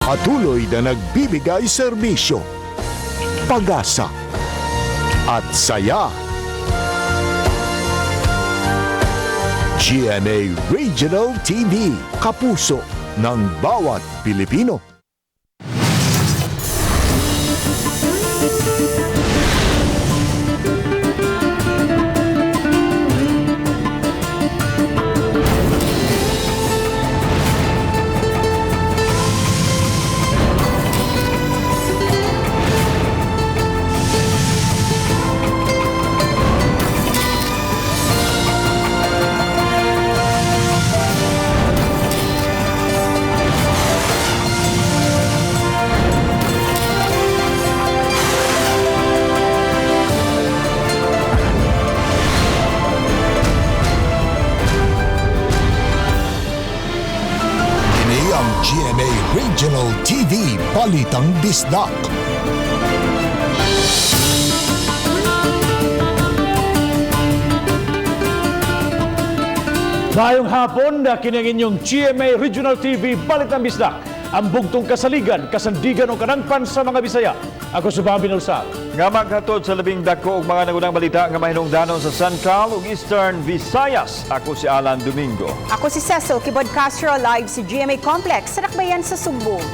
Patuloy na nagbibigay serbisyo, pag-asa at saya. GMA Regional TV, kapuso ng bawat Pilipino. Kini ang GMA Regional TV Balitang Bisdak. Ngayong hapon na kini ang inyong GMA Regional TV Balitang Bisdak. Ang bugtong kasaligan, kasandigan o kanangpan sa mga Bisaya. Ako si Bobby Nulsal. Nga maghatod sa labing dako og mga nangunang balita nga mahinungdanon sa Central ug Eastern Visayas. Ako si Alan Domingo. Ako si Cecil Kibod Castro, live sa GMA Complex sa Dakbayan sa Sugbo.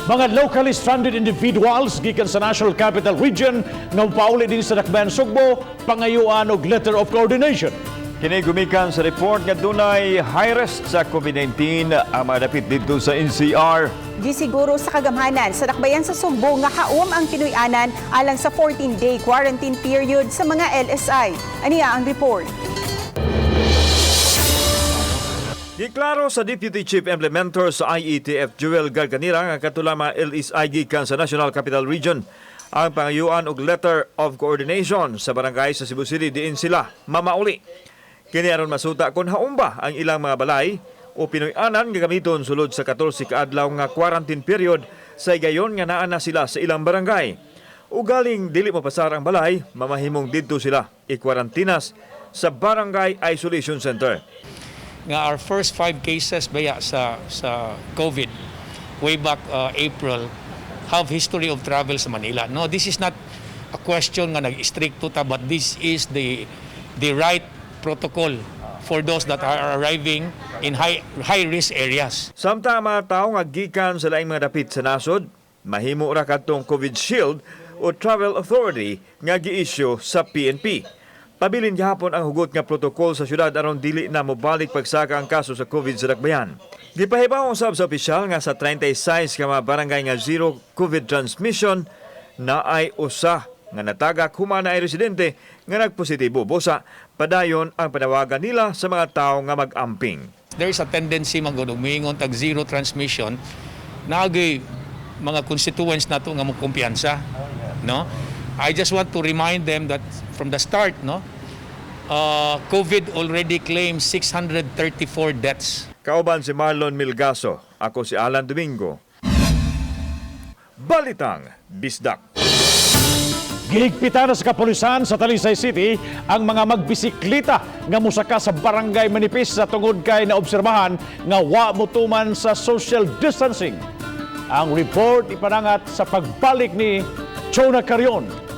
Mga locally stranded individuals gikan sa National Capital Region nga pauli din sa Dakbayan Sugbo pangayuan og letter of coordination. Kini gumikan sa report nga dunay high risk sa COVID-19 ang mga dapit didto sa NCR. Gisiguro sa kagamhanan sa Dakbayan sa Sugbo nga haom ang Pinoy-anan alang sa 14-day quarantine period sa mga LSI. Aniya ang report. Giklaro sa Deputy Chief Implementer sa IETF Jewel Garganira nga katulama LSI gikan sa National Capital Region ang pangayuan og letter of coordination sa barangay sa Cebu City diin sila mamauli. Kini aron masuta kon haumba ang ilang mga balay o Pinoy-anan nga gamiton sulod sa 14 ka adlaw nga quarantine period sa higayon nga naa na sila sa ilang barangay. Ugaling dili mapasar ang balay, mamahimong didto sila ikwarantinas sa Barangay Isolation Center. Nga our first five cases baya sa COVID way back April have history of travel sa Manila. No, this is not a question nga nag-stricto ta, but this is the right protocol for those that are arriving in high high risk areas. Samtang ang mga tawo nga gikan sa laing mga dapit sa nasod, mahimo ra kadtong COVID Shield o Travel Authority nga gi-issue sa PNP. Pabilin gihapon ang hugot nga protokol sa syudad aron dili na mobalik pagsaka ang kaso sa COVID sa Dakbayan. Gipahibaw usab sa opisyal nga sa 36 ka mga barangay nga zero COVID transmission na ay usa nga natagak human na ay residente nga nagpositibo. Busa, padayon ang panawagan nila sa mga tao nga mag-amping. There is a tendency man gud moingon tag zero transmission, naagay mga constituents nato nga mo kumpiyansa, no? I just want to remind them that from the start, no, COVID already claimed 634 deaths. Kauban si Marlon Milgaso. Ako si Alan Domingo. Balitang Bisdak. Gihigpitan na sa kapulisan sa Talisay City ang mga magbisikleta nga mosaka sa barangay Manipis sa tungod kay naobserbahan nga wa motuman sa social distancing. Ang report ipanangat sa pagbalik ni Chona Carion.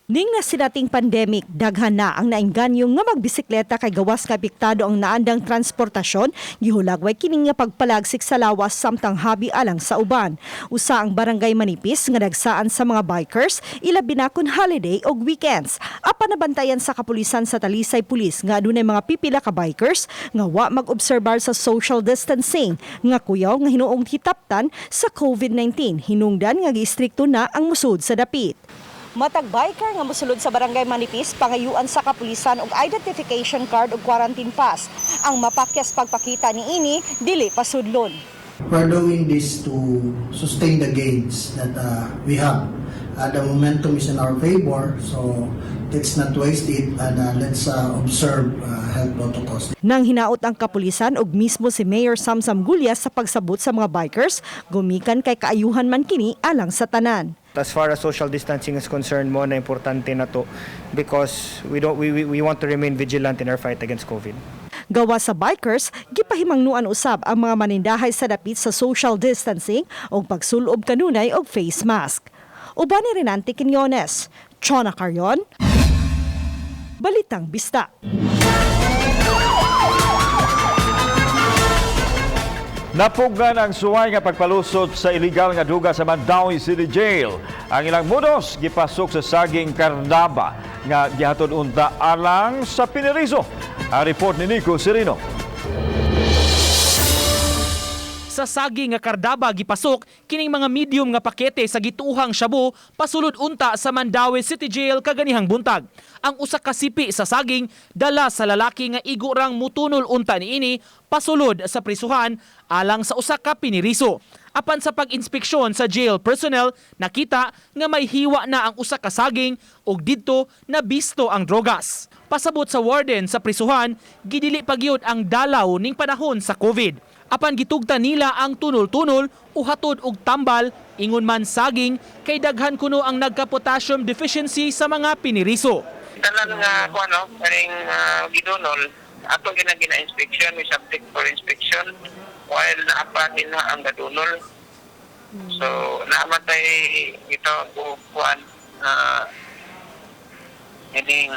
Ning nasinating pandemic, daghan na ang nainganyo nga magbisikleta kay gawas nga apektado ang naandang transportasyon, gihulagway kini nga pagpalagsik sa lawas samtang habi alang sa uban. Usa ang barangay Manipis nga nagsaan sa mga bikers, ilabi na kun holiday og weekends. Apan nabantayan sa kapulisan sa Talisay Police nga adunay mga pipila ka bikers nga wa mag-obserbar sa social distancing nga kuyaw nga hinuong hitaptan sa COVID-19, hinungdan nga giistrikto na ang musud sa dapit. Matag biker nga mosulod sa barangay Manipis pangayuan sa kapulisan og identification card ug quarantine pass. Ang mapakyas pagpakita niini, dili pasudlon. We're doing this to sustain the gains that we have. The momentum is in our favor, so let's not waste it and let's observe health protocols. Nang hinaot ang kapulisan ug mismo si Mayor Samsam Gullas sa pagsabot sa mga bikers, gumikan kay kaayuhan man kini alang sa tanan. As far as social distancing is concerned, mao na importante na to because we don't we want to remain vigilant in our fight against COVID. Gawa sa bikers, gipahimangnuan usab ang mga manindahay sa dapit sa social distancing ug pagsulob kanunay og face mask. Uban ni Renante Quiñones, Chona Carrion, Balitang Bisdak. Napugngan ang suway nga pagpalusot sa illegal nga duga sa Mandaue City Jail. Ang ilang modus gipasok sa saging kardaba nga gihatod unta alang sa pineriso. Ang report ni Nico Serino. Sa saging nga kardaba gipasok kining mga medium nga pakete sa gituohang shabu pasulod unta sa Mandaue City Jail kaganihang buntag. Ang usa ka sipi sa saging dala sa lalaki nga igo rang mutunol unta niini pasulod sa prisuhan alang sa usa ka piniriso. Apan sa pag-inspeksyon sa jail personnel, nakita nga may hiwa na ang usa ka saging ug didto nabisto ang drogas. Pasabot sa warden sa prisuhan, gidili pa gyud ang dalaw ning panahon sa COVID. Apan gitugtan nila ang tunol-tunol o hatod og tambal, ingon man saging kay daghan kuno ang nagka-potassium deficiency sa mga piniriso. Tanan nga kuan no, kaning gidunol ato gina gina-inspection, we subject for inspection while naa pa din na ang gadunol. So naamatay ito kuan ining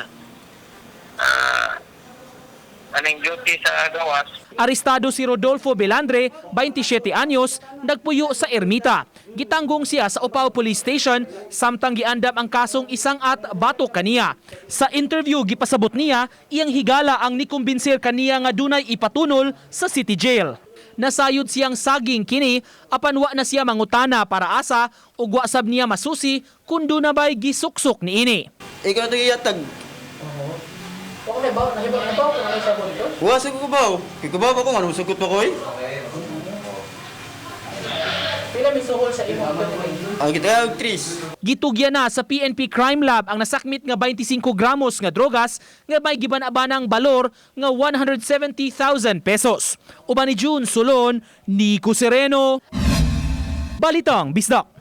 aning duty sa gawas. Arestado si Rodolfo Belandre, 27 anyos, nagpuyo sa Ermita. Gitanggong siya sa Opao Police Station samtang giandam ang kasong isang at bato kaniya. Sa interview gipasabot niya iyang higala ang nikumbinser kaniya nga dunay ipatunol sa city jail. Nasayod siyang saging kini apan wa na siya mangutana para asa ug wa sab niya masusi kung duna bay gisuksok niini. Ikaw na ito iyatag. Wa sa ko baw. Kay kubaw pa ko nga sugot pa ko eh. Pila mi suhol sa imo? Ang kita og tris. Gitugyan na sa PNP Crime Lab ang nasakmit nga 25 gramos nga drogas nga may giban-abanang balor nga 170,000 pesos. Uban ni June Solon, Nico Sereno, Balitang Bisdak.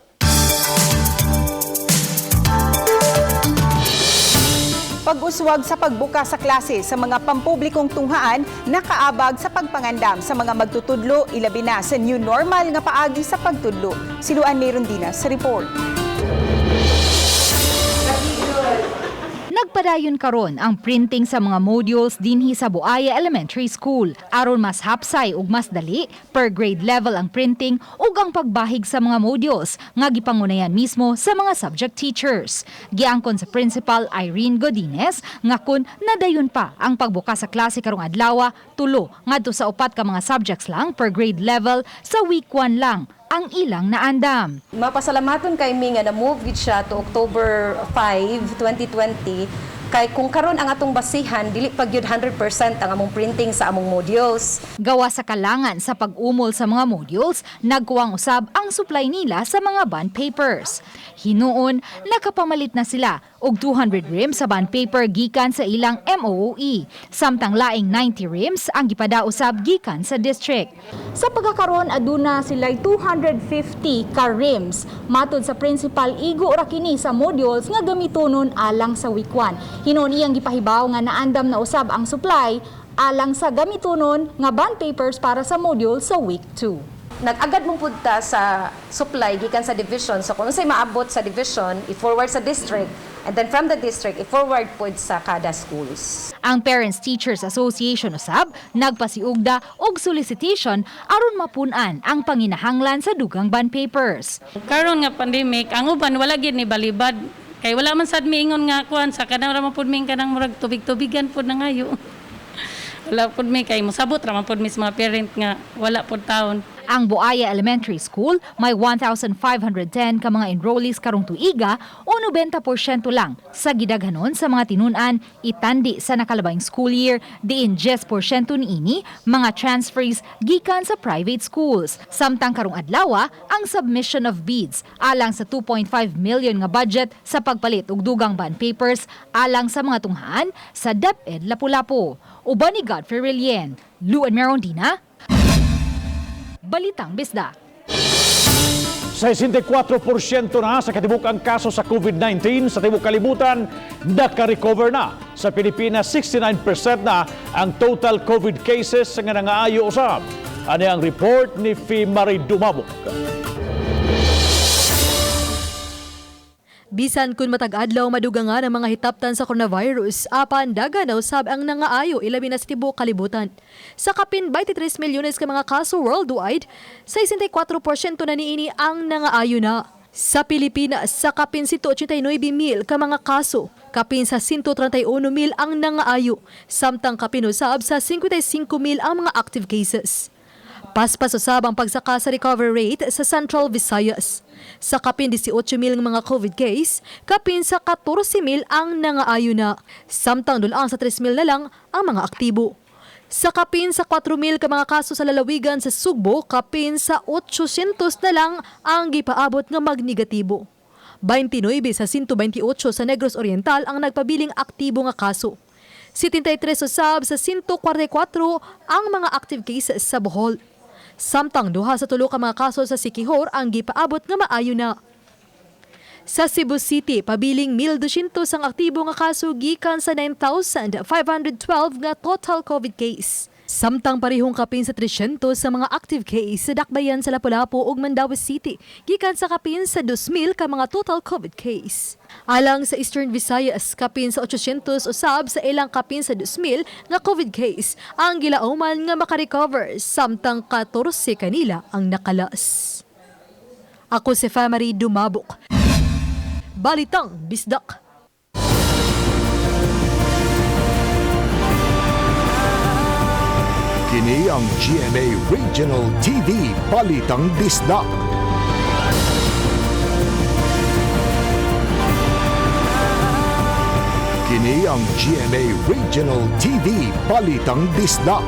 Pag-uswag sa pagbuka sa klase sa mga pampublikong tunghaan nakaabag sa pagpangandam sa mga magtutudlo, ilabi na sa new normal nga paagi sa pagtudlo. Si Luan Merondina sa report. Nagpadayon karon ang printing sa mga modules dinhi sa Buaya Elementary School. Aron mas hapsay ug mas dali, per grade level ang printing ug ang pagbahig sa mga modules nga gipangunayan mismo sa mga subject teachers. Giangkon sa Principal Irene Godinez nga kun nadayon pa ang pagbuka sa klase karong adlaw, tulo ngadto sa upat ka mga subjects lang per grade level sa week 1 lang ang ilang naandam. Mapasalamaton kay mi nga na-move gid siya to October 5, 2020 kay kung karon ang atong basihan, dili pa gyud 100% ang among printing sa among modules. Gawa sa kalangan sa pag-umol sa mga modules, nagkuwang usab ang supply nila sa mga bond papers. Hinuon, nakapamalit na sila og 200 reams sa bond paper gikan sa ilang MOOE. Samtang laing 90 reams ang gipada usab gikan sa district. Sa pagkakaroon, aduna sila 250 ka reams. Matod sa principal, igo ra kini sa modules nga gamitonon alang sa week 1. Hinuon iyang gipahibaw nga naandam na usab ang supply alang sa gamitonon nga bond papers para sa module sa week 2. Nag-agad mong punta sa supply gikan sa division. So kung unsay maabot sa division, i-forward sa district, and then from the district, i-forward pod sa kada schools. Ang Parents Teachers Association usab nagpasiugda og solicitation aron mapun-an ang panginahanglan sa dugang bond papers. Karon nga pandemic, ang uban wala gid ni balibad. Kay wala man sad miingon nga kuan sa kanang ra man pud mi kanang murag tubig-tubigan pud na ngayo. Wala pud mi kay mosabot ra man pud mi sa mga parent nga wala pud taon. Ang Buaya Elementary School may 1,510 ka mga enrollees karong tuiga o 90% lang sa gidaghanon sa mga tinun-an itandi sa nakalabayng school year, diin 10% niini mga transferees gikan sa private schools. Samtang karong adlaw ang submission of bids alang sa 2.5 million nga budget sa pagpalit og dugang bond papers alang sa mga tunghaan sa DepEd Lapu-Lapu. Uban ni Godfrey Relien, Luan Merondina, Balitang Bisdak. 64% na sa katibuk-ang kaso sa COVID-19 sa tibok kalibutan naka-recover na. Sa Pilipinas, 69% na ang total COVID cases nga nangaayo usab. Ani ang report ni Fee Marie Dumabok. Bisan kun matag adlaw madugangan ang mga hitaptan sa coronavirus, apan dagan na usab ang nangaayo ilabi na sa tibuok kalibutan. Sa kapin 23 milyones ka mga kaso worldwide, 64% na niini ang nangaayo na. Sa Pilipinas, sa kapin 189 mil ka mga kaso, kapin sa 131 mil ang nangaayo, samtang kapin usab sa 55 mil ang mga active cases. Paspas usab ang pagsaka sa recovery rate sa Central Visayas. Sa kapin 18 mil ng mga COVID case, kapin sa 14 mil ang nangaayo na. Samtang dulang sa 3 mil na lang ang mga aktibo. Sa kapin sa 4 mil ka mga kaso sa lalawigan sa Sugbo, kapin sa 800 na lang ang gipaabot nga magnegatibo. 29 sa 128 sa Negros Oriental ang nagpabiling aktibo nga kaso. 73 usab sa 144 ang mga active cases sa Bohol. Samtang 2 sa 3 ka mga kaso sa Siquijor ang gipaabot nga maayo na. Sa Cebu City, pabiling 1,200 ang aktibo nga kaso gikan sa 9,512 nga total COVID case. Samtang parehong kapin sa 300 sa mga active case sa Dakbayan sa Lapu-Lapu ug Mandaue City, gikan sa kapin sa 2,000 ka mga total COVID case. Alang sa Eastern Visayas, kapin sa 800 usab sa ilang kapin sa 2,000 nga COVID case ang gilauman nga makarecover, samtang 14 kanila ang nakalas. Ako si Famary Dumabok. Balitang Bisdak. Kini ang GMA Regional TV Balitang Bisdak. Kini ang GMA Regional TV Balitang Bisdak.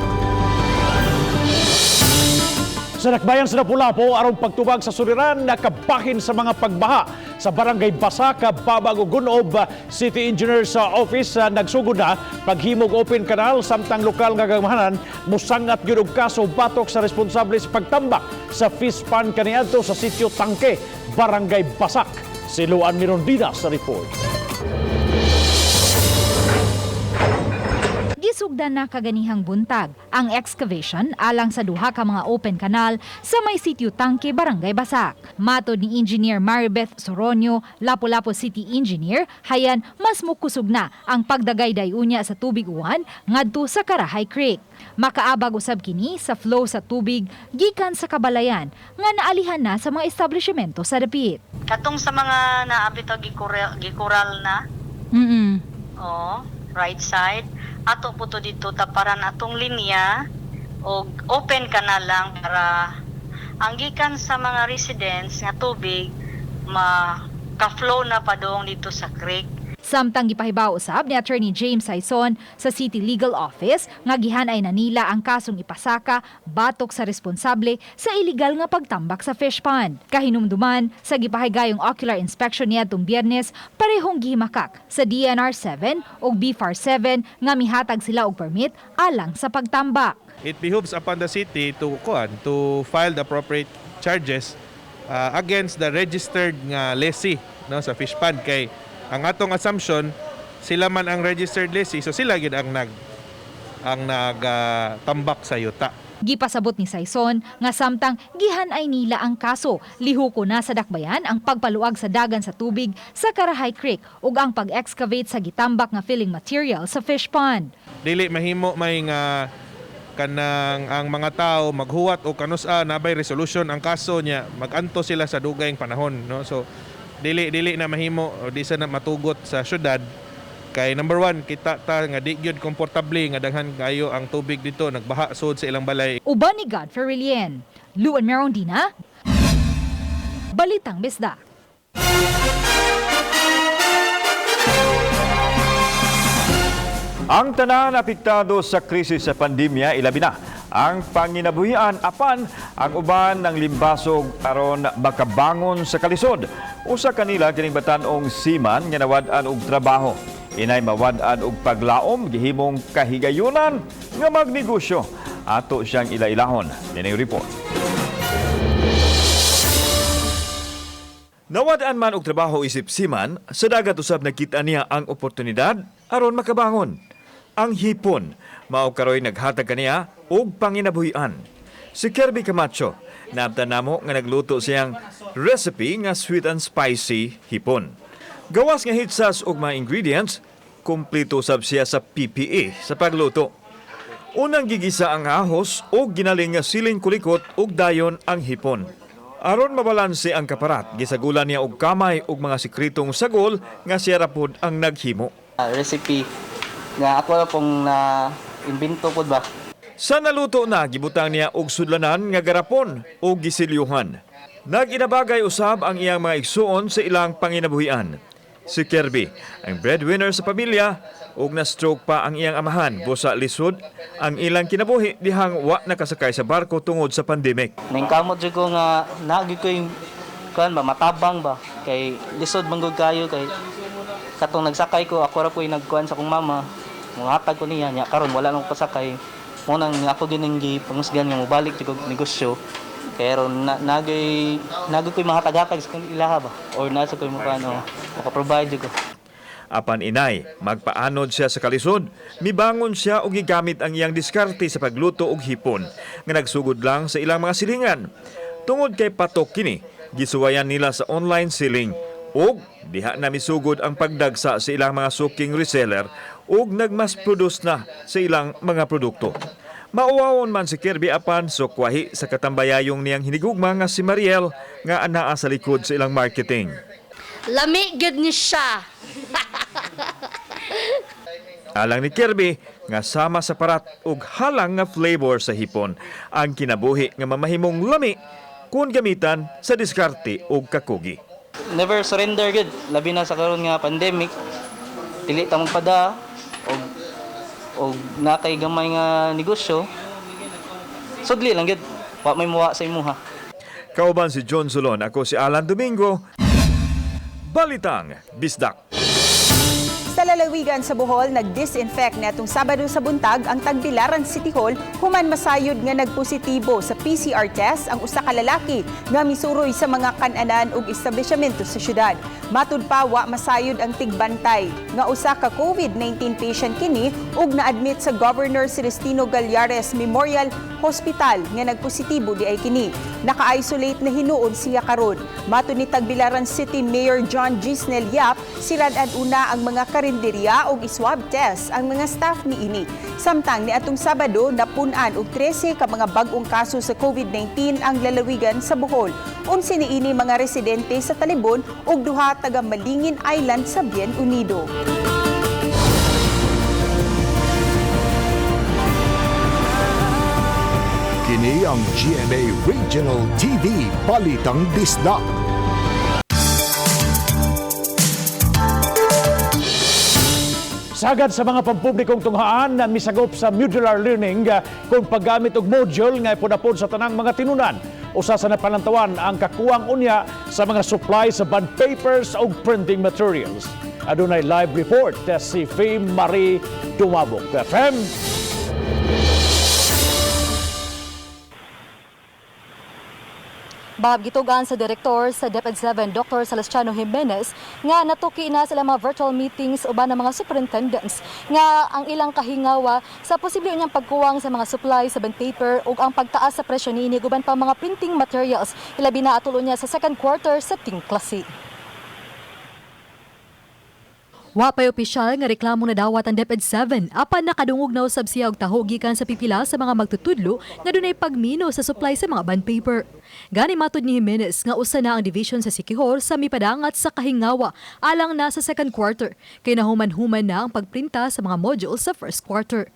Sa Dakbayan sa Lapu-Lapu, aron pagtubag sa suliran nakabahin sa mga pagbaha sa Barangay Basaka, Babag ug Gunob, City Engineer sa office nagsugod na paghimog open canal, samtang lokal nga gamahanan musangat gyud og kaso batok sa responsable sa pagtambak sa fish pond kaniadto sa sitio Tangke, Barangay Basak. Si Luan Mirondina sa report. Gisugdan na kaganihang buntag ang excavation alang sa duha ka mga open canal sa may sitio Tangke, Barangay Basak. Matod ni Engineer Maribeth Soronio, Lapu-Lapu City Engineer, hayan mas mukusog na ang pagdagayday unya sa tubig uwan ngadto sa Karahay Creek. Makaabag usab kini sa flow sa tubig gikan sa kabalayan nga naalihan na sa mga establishmento sa dapit. Katong sa mga naabito gikural, gikural na, oh, right side, ato po to dito taparan atong linya og open canal lang para ang gikan sa mga residents nga tubig ma ka-flow na padong dito sa creek. Samtang gipahibaw usab ni Attorney James Saison sa City Legal Office nga gihanay na nila ang kasong ipasaka batok sa responsable sa illegal nga pagtambak sa fish pond. Kahinumduman sa gipahigayong ocular inspection niadtong Biyernes, parehong gihimakak sa DENR 7 ug BFAR 7 nga mihatag sila og permit alang sa pagtambak. It behooves upon the city to kuan to file the appropriate charges against the registered nga lessee, no, sa fish pond, kay ang atong assumption, sila man ang registered lessee, so sila gid ang nag tambak sa yuta. Gipasabot ni Saison nga samtang gihanay nila ang kaso, lihuko na sa dakbayan ang pagpaluag sa dagan sa tubig sa Karahay Creek ug ang pag-excavate sa gitambak nga filling material sa fish pond. Dili mahimo may nga kanang ang mga tao maghuwat o kanusa nabay resolution ang kaso niya, maganto sila sa dugayng panahon, no? So dili dili na mahimo o di sa na matugot sa syudad, kay number one, kita ta nga di gyud komportable nga daghan kayo ang tubig dito nagbaha sud sa ilang balay. Uban ni Godfrey Relien, Luan Merondina, Balitang Bisdak. Ang tanan apektado sa krisis sa pandemya, ilabi na ang panginabuhian, apan ang uban ng limbasog aron makabangon sa kalisod. Usa kanila kining batan-ong seaman nga nawad-an og trabaho. Inay mawad-an og paglaom, gihimong kahigayunan nga magnegosyo. Ato siyang ilailahon. Nining report. Nawad-an man og trabaho isip seaman, sa dagat usab nakita niya ang oportunidad aron makabangon. Ang hipon, mao karoy naghatag kaniya og panginabuhian. Si Kirby Camacho, naabtan namo nga nagluto siyang recipe nga sweet and spicy hipon. Gawas nga hitsas og mga ingredients, kumpleto sab siya sa PPE sa pagluto. Unang gigisa ang ahos og ginaling nga siling kulikot ug dayon ang hipon. Aron mabalanse ang kaparat, gisagulan niya og kamay og mga sekretong sagol nga siya ra pod ang naghimo. Recipe nga ako na pong na imbento pod ba. Sa naluto na, gibutang niya og sudlanan nga garapon o gisilyuhan. Nag-inabagay usab ang iyang mga igsuon sa ilang panginabuhian. Si Kirby, ang breadwinner sa pamilya, ug na-stroke pa ang iyang amahan busa lisod ang ilang kinabuhi dihang wa nakasakay sa barko tungod sa pandemic. Ningkamot jud ko nga naa gyud ko yung kuan ba, matabang ba, kay lisod man gud kayo, kay katong nagsakay ko, ako ra po'y nagkuan sa akong mama, muhatag ko niya nya karon wala nang pasakay mo, nang ako gining gipangusgan nga mobalik jud kog negosyo, kay aron na, nagay nagay ko'y mahatag-hatag sa ilaha ba, or nasa ko'y makaano, maka-provide jud ko. Apan inay, magpaanod siya sa kalisod, mibangon siya og gigamit ang iyang diskarte sa pagluto og hipon nga nagsugod lang sa ilang mga silingan. Tungod kay patok kini, gisuwayan nila sa online selling ug diha na misugod ang pagdagsa sa ilang mga suking reseller ug nagmas produce na sa ilang mga produkto. Mauwawon man si Kirby, apan sukwahi sa katambayayong niyang hinigugma nga si Mariel nga anaa sa likod sa ilang marketing. Lami gyud ni siya. Alang ni Kirby nga sama sa parat ug halang nga flavor sa hipon ang kinabuhi nga mamahimong lami kung gamitan sa diskarte ug kakugi. Never surrender gud, labi na sa karon nga pandemic, dili ta magpada og og naa kay gamay nga negosyo, sudli lang gud, wa may muwa sa imuha. Kauban si John Solon, ako si Alan Domingo. Balitang Bisdak. Sa lalawigan sa Bohol, nag-disinfect netong Sabado sa buntag ang Tagbilaran City Hall human masayod nga nagpositibo sa PCR test ang usa ka lalaki nga misuroy sa mga kananan ug establishmento sa syudad. Matud pa, wa masayod ang tigbantay nga usa ka COVID-19 patient kini ug na-admit sa Governor Celestino Gallares Memorial Hospital nga nagpositibo di ay kini. Naka-isolate na hinuon siya karon. Matud ni Tagbilaran City Mayor John Geesnel Yap, sirad-an una ang mga karinderya og swab test ang mga staff niini. Samtang niadtong Sabado, napun-an og 13 ka mga bag-ong kaso sa COVID-19 ang lalawigan sa Bohol. 11 niini mga residente sa Talibon ug 2 taga Malingin Island sa Bien Unido. Kini ang GMA Regional TV Balitang Bisdak. Sagad sa mga pampublikong tunghaan na misagop sa modular learning kung paggamit og module nga ipunapod sa tanang mga tinunan. Usa sa napalantawan ang kakuwang unya sa mga supply sa bond papers ug printing materials. Adunay live report si Fame Marie Dumabok. Fem? Bob, gitugan sa direktor sa DepEd 7, Dr. Celestiano Jimenez, nga natuki na sila mga virtual meetings uban ng mga superintendents nga ang ilang kahingawa sa posible unyang pagkuwang sa mga supply sa bond paper ug ang pagtaas sa presyo niini uban pa mga printing materials, ilabi na atulo niya sa second quarter sa ting klase. Wa pa'y opisyal nga reklamo na dawat ang DepEd 7, apan nakadungog na usab siya og taho gikan sa pipila sa mga magtutudlo nga dunay pagmino sa supply sa mga bond paper. Gani matud ni Jimenez nga usa na ang division sa Siquijor sa mipadangat sa kahingawa alang na sa second quarter, kay nahuman-human na ang pagprinta sa mga modules sa first quarter.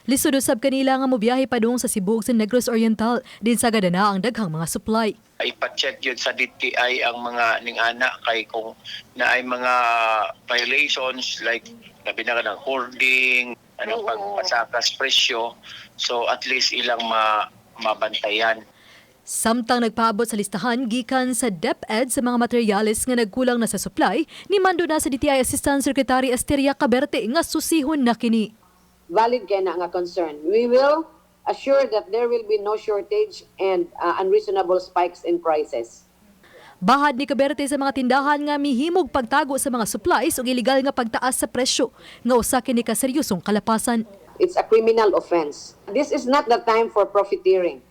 Lisod usab kanila nga mobiyahe padung sa Cebu ug sa Negros Oriental din sagada na ang daghang mga supply. Ipa-check yun sa DTI ang mga ning-ana, kay kung naay mga violations like labi na ng hoarding, anong pagpasakas presyo, so at least ilang mabantayan. Samtang nagpaabot sa listahan gikan sa DepEd sa mga materyales nga nagkulang na sa supply, ni mando na sa DTI Assistant Secretary Asteria Caberte nga susihon na kini. Valid kay na nga concern. We will assure that there will be no shortage and unreasonable spikes in prices. Bahad ni Caberte sa mga tindahan nga mihimog pagtago sa mga supplies ug illegal nga pagtaas sa presyo nga usa kini ka seryosong kalapasan. It's a criminal offense. This is not the time for profiteering.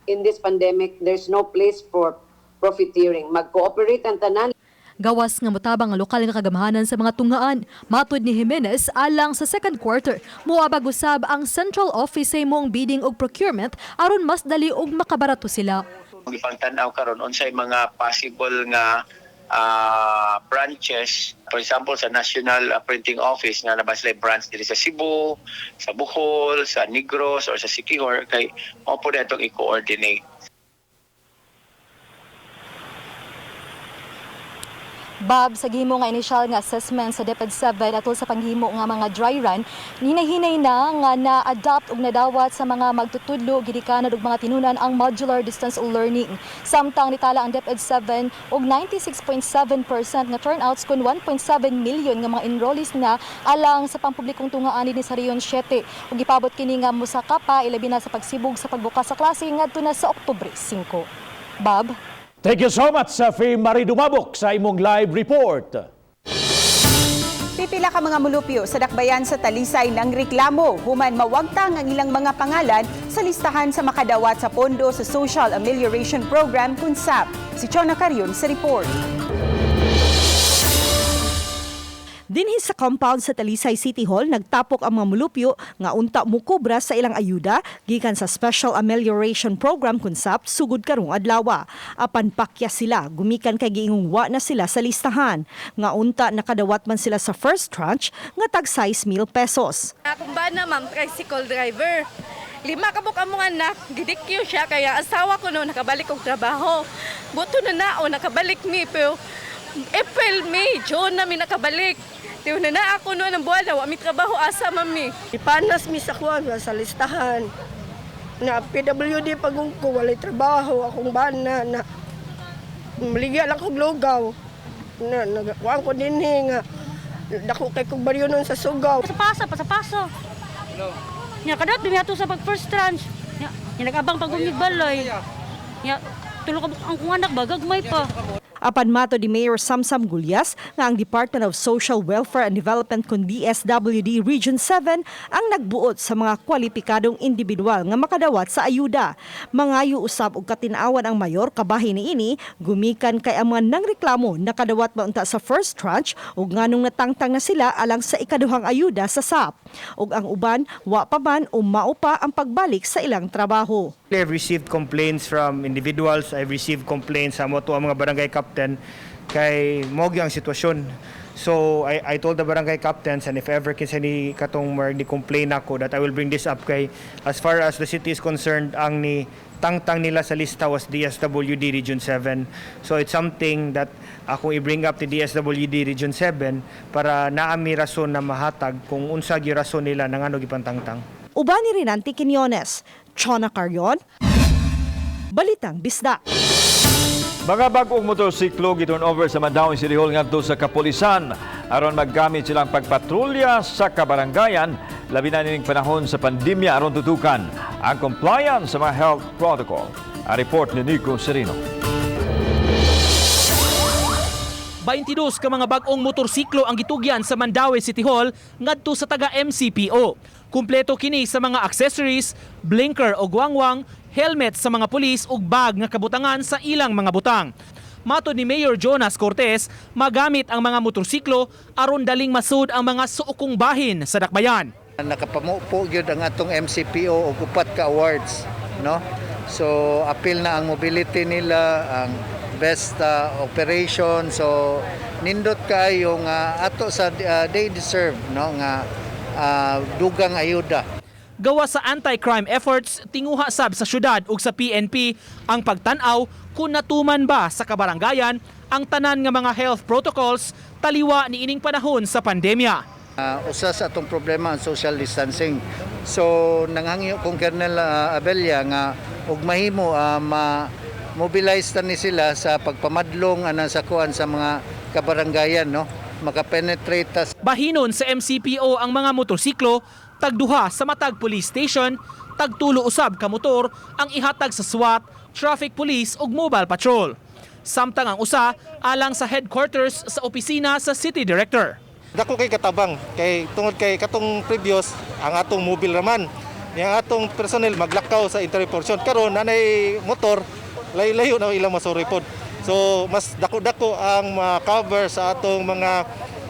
In this pandemic, there's no place for profiteering. Mag-cooperate ang tanan. Gawas nga motabang ang lokal nga kagamhanan sa mga tunghaan. Matod ni Jimenez, alang sa second quarter, moabag usab ang central office sa imong bidding og procurement aron mas dali og makabarato sila. Gipangtan-aw karon unsay mga possible nga branches, for example sa National Printing Office nga naa sila branch diri sa Cebu, sa Bohol, sa Negros or sa Siquijor, kay mao po atong i-coordinate. Bob, sa gihimo nga initial nga assessment sa DepEd 7 atol sa panghimo nga mga dry run, hinahinay na nga na-adapt ug nadawat sa mga magtutudlo gidikanan og mga tinunan ang modular distance learning. Samtang nitala ang DepEd 7 og 96.7% nga turnouts kun 1.7 million nga mga enrollees na alang sa pampublikong tungaan dinhi sa Region 7. Ug gipabot kini nga mosaka pa ilabi na sa pagsibog sa pagbukas sa klase ngadto na sa Oktubre 5. Bob? Thank you so much, Faye Marie Dumabok, sa imong live report. Pipila ka mga mulupyo sa dakbayan sa Talisay ng reklamo human mawagtang ang ilang mga pangalan sa listahan sa makadawat sa pondo sa Social Amelioration Program kun SAP. Si Chona Carion sa report. Dinhi sa compound sa Talisay City Hall, nagtapok ang mga mulupyo nga unta mukobra sa ilang ayuda gikan sa Special Amelioration Program kun SAP sugod karong adlaw. Apan pakya sila gumikan kay giingong wa na sila sa listahan nga unta nakadawat man sila sa first tranche nga tag 6 mil pesos. Akong bana, ma'am, tricycle driver. 5 ka buok among anak, gidikyo siya, kaya asawa ko no, nakabalik og trabaho. Buto na nao, nakabalik mi, pero April, May, June na mi nakabalik. Tiyo na na ako noon ang buwan na, wa mi trabaho asa, mami. Ipanas mi sa kuwan sa listahan. Na PWD pagong ko, walay trabaho, akong bana, na maligya lang kong lugaw. Na, nagakuan ko dinhi nga, dako kay kong baryo nun sa Sugaw. Pasapasa, pasapasa. Nya kadat din sa pag first tranche. Nya, nya nag-abang pag balay. Nya tulo ka ang kong anak ba gagmay pa. Apan mato ni Mayor Samsam Gullas nga ang Department of Social Welfare and Development kun DSWD Region 7 ang nagbuot sa mga kwalipikadong individual nga makadawat sa ayuda. Mangayo usab og katin-awan ang mayor kabahin niini gumikan kay ang mga nangreklamo nakadawat maunta sa first tranche ug nganong natangtang na sila alang sa ikaduhang ayuda sa SAP. Ug ang uban wa pa man o mao pa ang pagbalik sa ilang trabaho. I've received complaints from individuals, I've received complaints sa mo ang mga barangay captain kay mao gyud ang sitwasyon. So I told the barangay captains, and if ever kinsa ni katong more ni complain ako, that I will bring this up kay as far as the city is concerned, ang ni tangtang nila sa lista was DSWD Region 7. So it's something that ako i-bring up to DSWD Region 7 para naami rason na mahatag kung unsa gyud rason nila nangano gipantangtang. Uban ni Rinanti Quinones, Chona Carion, Balitang Bisdak. Mga bag-ong motorsiklo giturn over sa Mandaue City Hall ngadto sa kapulisan aron maggamit silang pagpatrolya sa kabarangayan, labi na nining panahon sa pandemya aron tutukan ang compliance sa mga health protocol. Ang report ni Nico Serino. 22 ka mga bag-ong motorsiklo ang gitugyan sa Mandaue City Hall ngadto sa taga MCPO. Kumpleto kini sa mga accessories, blinker o guangwang, helmet sa mga pulis ug bag nga kabutangan sa ilang mga butang. Matod ni Mayor Jonas Cortez, magamit ang mga motorsiklo aron daling masud ang mga suokong bahin sa dakbayan. Nakapamupo gyud ang atong MCPO og 4 ka awards, no? So apil na ang mobility nila, ang best operation. So nindot kaayo nga ato sa they deserve, no, nga dugang ayuda. Gawa sa anti-crime efforts, tinguha sab sa syudad ug sa PNP ang pagtan-aw kung natuman ba sa kabarangayan ang tanan nga mga health protocols taliwa niining panahon sa pandemya. Usa sa atong problema ang social distancing. So nanghangyo kong Colonel Abella nga og mahimo ma-mobilize ta ni sila sa pagpamadlong anang sa kuan sa mga kabaranggayan, no, makapenetrate ta. Bahinon sa MCPO ang mga motorsiklo, tagduha sa matag police station, tagtulo usab ka motor ang ihatag sa SWAT, traffic police ug mobile patrol. Samtang ang usa alang sa headquarters sa opisina sa City Director. Dako kay katabang kay tungod kay katong previous ang atong mobile raman niya atong personnel maglakaw sa interior portion, karon nanay motor, layo-layo na ilang masuri pod. So mas dako-dako ang ma-cover sa atong mga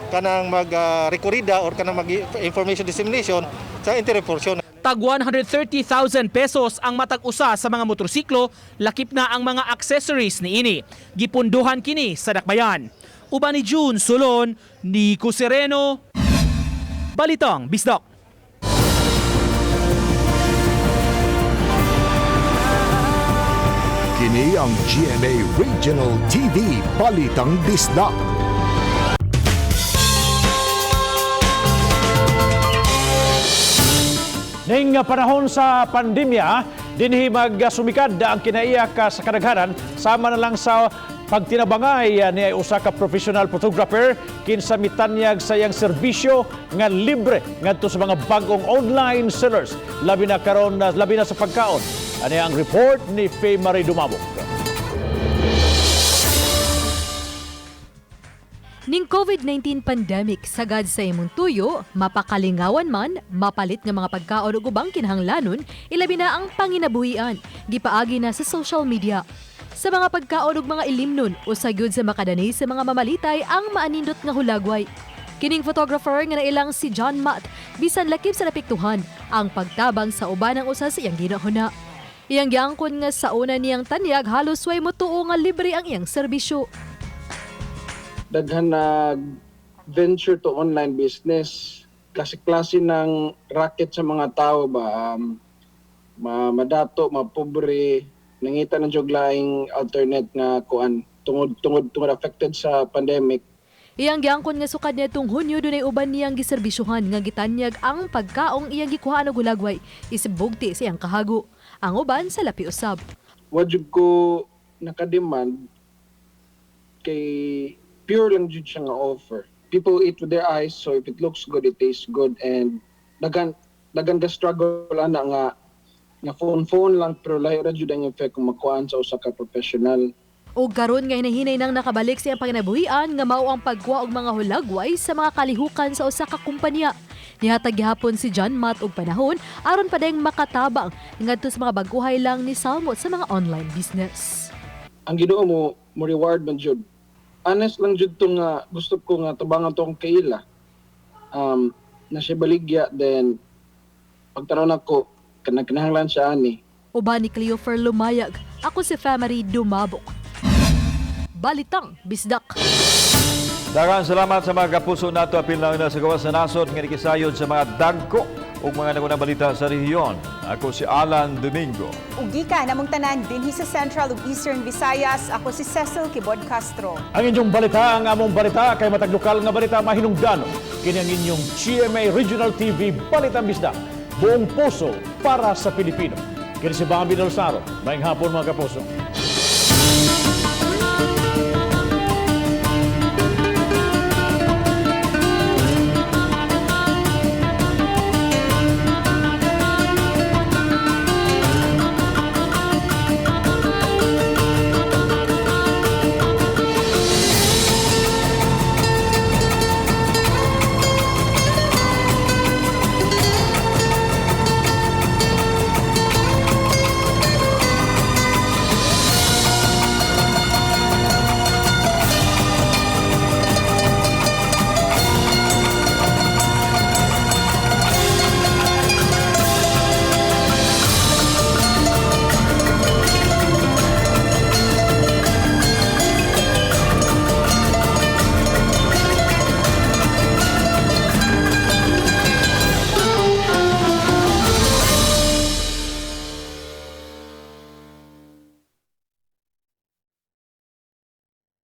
kanang mag rekorida or kanang mag information dissemination sa interior portion. Tag 130,000 pesos ang matag usa sa mga motorsiklo, lakip na ang mga accessories niini. Gipunduhan kini sa Dakbayan. Uban ni June Solon, Nico Sereno, Balitang Bisdak. Kini ang GMA Regional TV Balitang Bisdak. Ning panahon sa pandemya, dinhi magsumikad ang kinaiya ka sa kadaghanan sama na lang sa pagtinabangay ni ay usa ka professional photographer kinsa mitanyag sa iyang serbisyo nga libre ngadto sa mga bag-ong online sellers, labi na karon, labi na sa pagkaon. Ani ang report ni Faye Marie Dumabok. Ning COVID-19 pandemic, sagad sa imong tuyo, mapakalingawan man, mapalit nga mga pagkaon ug ubang kinahanglanon, ilabi na ang panginabuhian, gipaagi na sa social media. Sa mga pagkaon ug mga ilimnon, usa gyud sa makadani sa mga mamalitay ang maanindot nga hulagway. Kining photographer nga nailang si John Matt, bisan lakip sa napiktuhan, ang pagtabang sa uban ang usa sa iyang ginahuna. Iyang giangkon nga sa una niyang tanyag halos way motuo nga libre ang iyang serbisyo. Daghan nag venture to online business. Klase-klase ng racket sa mga tao ba, madato, mapobre, nangita ng jud laing alternate nga kuan tungod tungod tungod affected sa pandemic. Iyang giangkon nga sukad niadtong Hunyo dunay uban niyang giserbisyuhan nga gitanyag ang pagkaong iyang gikuhaan og hulagway isip bugti sa iyang kahago. Ang uban sa lapi usab. Wa jud ko nakademand kay pure lang jud siya nga offer. People eat with their eyes, so if it looks good, it tastes good, and daghan daghan ka struggle ana nga nga phone phone lang, pero lahi ra jud ang effect kung makuhaan sa usa ka professional. Og karon nga hinahinay nang nakabalik sa iyang panginabuhian nga mao ang pagkuha og mga hulagway sa mga kalihukan sa usa ka kumpanya. Nihatag gihapon si John Matt og panahon aron padayong makatabang ngadto sa mga baguhay lang ni salmot sa mga online business. Ang Ginoo mo mo reward man jud. Honest lang jud to nga gusto ko nga tabangan to akong kaila. Na siya baligya, then pagtanaw nako kanang kinahanglan siya ani. Uban ni Cleofer Lumayag, ako si Family Dumabok. Balitang Bisdak. Daghang salamat sa mga kapuso nato, apil na sa gawas sa nasod nga nikisayod sa mga dagko ug mga nagunang balita sa rehiyon. Ako si Alan Domingo. Ug gikan namong tanan dinhi sa Central ug Eastern Visayas, ako si Cecil Kibod Castro. Ang inyong balita, ang among balita, kay matag lokal nga balita mahinungdanon. Kini ang inyong GMA Regional TV Balitang Bisdak. Buong puso para sa Pilipino. Kini si Bambi Del Saro. Maayong hapon, mga kapuso.